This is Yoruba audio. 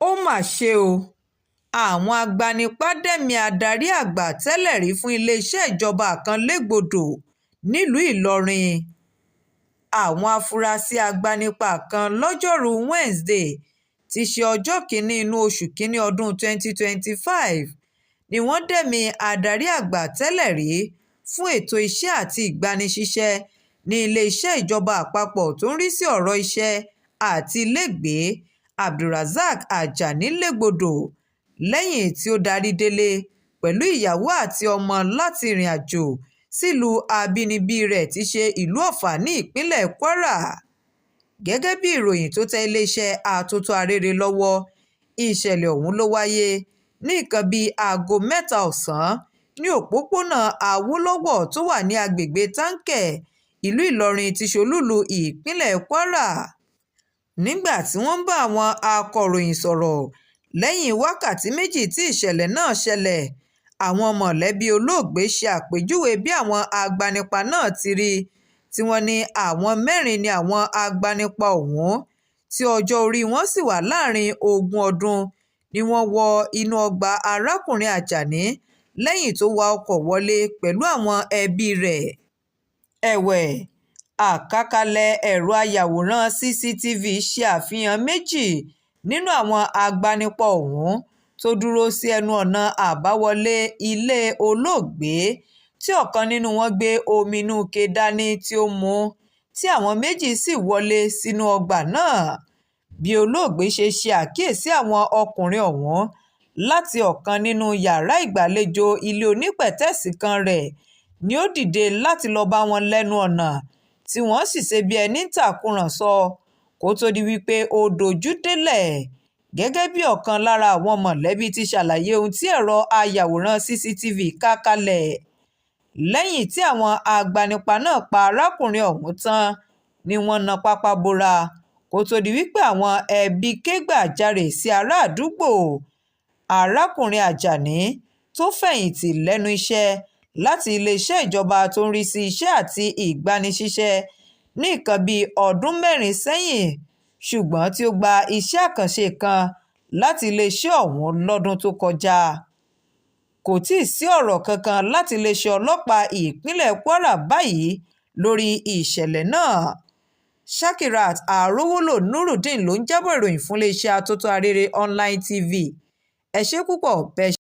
Ó mà ṣe o, àwọn agbanipa dẹ̀mí adarí àgbà tẹ́lẹ̀rí fún iléeṣẹ́ ìjọba kan légbodò nílùú Ìlọrin. Àwọn afurasí agbanipa kan lojoruu Wenesdee tí í ṣe ọjọ́ kìn-ín-ní inú oṣù kìn-ín-ní ọdún 2025 ni wọ́n dẹ̀mí adarí àgbà tẹ́lẹ̀rí fún ètò iṣẹ́ àti ìgbanisíṣẹ́ ní iléeṣẹ́ ìjọba àpapọ̀ tó ń rí sí ọ̀rọ̀ iṣẹ́ àti ilégbèé, Abdulrasaq Ajani, légbodò lẹ́yìn tí ó darí délé pẹ̀lú ìyàwó àti ọmọ láti ìrìnàjò sílùú àbínibí rẹ̀ tí í ṣe ìlú Ọfà ní ìpínlẹ̀ Kwara. Gẹ́gẹ́ bí ìròyìn tó tẹ iléeṣẹ́ Àtótó Arére lọ́wọ́, ìṣẹ̀lẹ̀ ọ̀hún ló wáyé ní nǹkan bíi aago 3 ọ̀sán ní òpópónà Awolowo tó wà ní agbègbè Tánkẹ́, ìlú Ìlọrin tí í ṣe olúùlú ìpínlẹ̀ Kwara. Nígbà tí wọ́n ń bá àwọn akọ̀ròyìn sọ̀rọ̀ lẹ́yìn wákàtí 2 tí ìṣẹ̀lẹ̀ náà ṣẹlẹ̀, àwọn mọ̀lẹ́bí olóògbé ṣe àpèjúwe bí àwọn agbanipa náà ti rí, tí wọ́n ní àwọn mẹ́rin ni àwọn agbanipa ọ̀hún tí ọjọ́ orí wọn sì wà láàrin ogún ọdún ni wọ́n wọ inú ọgbà arákùnrin Ajani lẹ́yìn tó wa ọkọ̀ wọlé pẹ̀lú àwọn ẹbí rẹ̀. Ẹ̀wẹ̀, àkàkalẹ̀ ẹ̀rọ ayàwòrán CCTV ṣe àfihàn méjì nínú àwọn agbanipa ọ̀hún tó dúró sí ẹnu ọ̀nà àbáwọlé ilé olóògbé, tí ọ̀kan nínú wọn gbé omi inú ike dání tí ó ń mu, tí àwọn méjì sì wọlé sínú ọgbà náà. Bí olóògbé ṣe ṣe àkíyèsí àwọn ọkùnrin ọ̀hún láti ọ̀kan nínú yàrá ìgbàlejò ilé onípẹ̀tẹ́ẹ̀sì kan rẹ̀ ni ó dìde láti lọ́ọ́ bá wọn lẹ́nu ọ̀nà, tí wọ́n sì ṣe bí ẹni ń tàkúrọ̀sọ kó tóó di wípé ó dojú délẹ̀, gẹ́gẹ́ bí ọ̀kan lára àwọn mọ̀lẹ́bí ti ṣàlàyé ohun tí ẹ̀rọ ayàwòrán CCTV kà kalẹ̀. Lẹ́yìn tí àwọn agbanipa náà pa arákùnrin ọ̀hún tán ni wọ́n na pápá bora kó tóó di wípé àwọn ẹbí kẹ́gbajàre sí ará àdúgbò. Arákùnrin Ajani tó fẹ̀yìntì lẹ́nu iṣẹ́ láti iléeṣẹ́ ìjọba tó ń rí sí iṣẹ́ àti ìgbanisíṣẹ́ ní nǹkan bíi ọdún 4 sẹ́yìn, ṣùgbọ́n tí ó gba iṣẹ́ àkànṣe kan láti iléeṣẹ́ ọ̀hún lọ́dún tó kọjá. Kò tí ì sí ọ̀rọ̀ kankan láti iléeṣẹ́ ọlọ́pàá ìpínlẹ̀ Kwara báyìí lórí ìṣẹ̀lẹ̀ náà. Shakirat Arowolo Nurudeen ló ń jábọ̀ ìròyìn fún iléeṣẹ́ Àtótó Arére Online TV. Ẹ ṣé púpọ̀ bẹ́ẹ̀.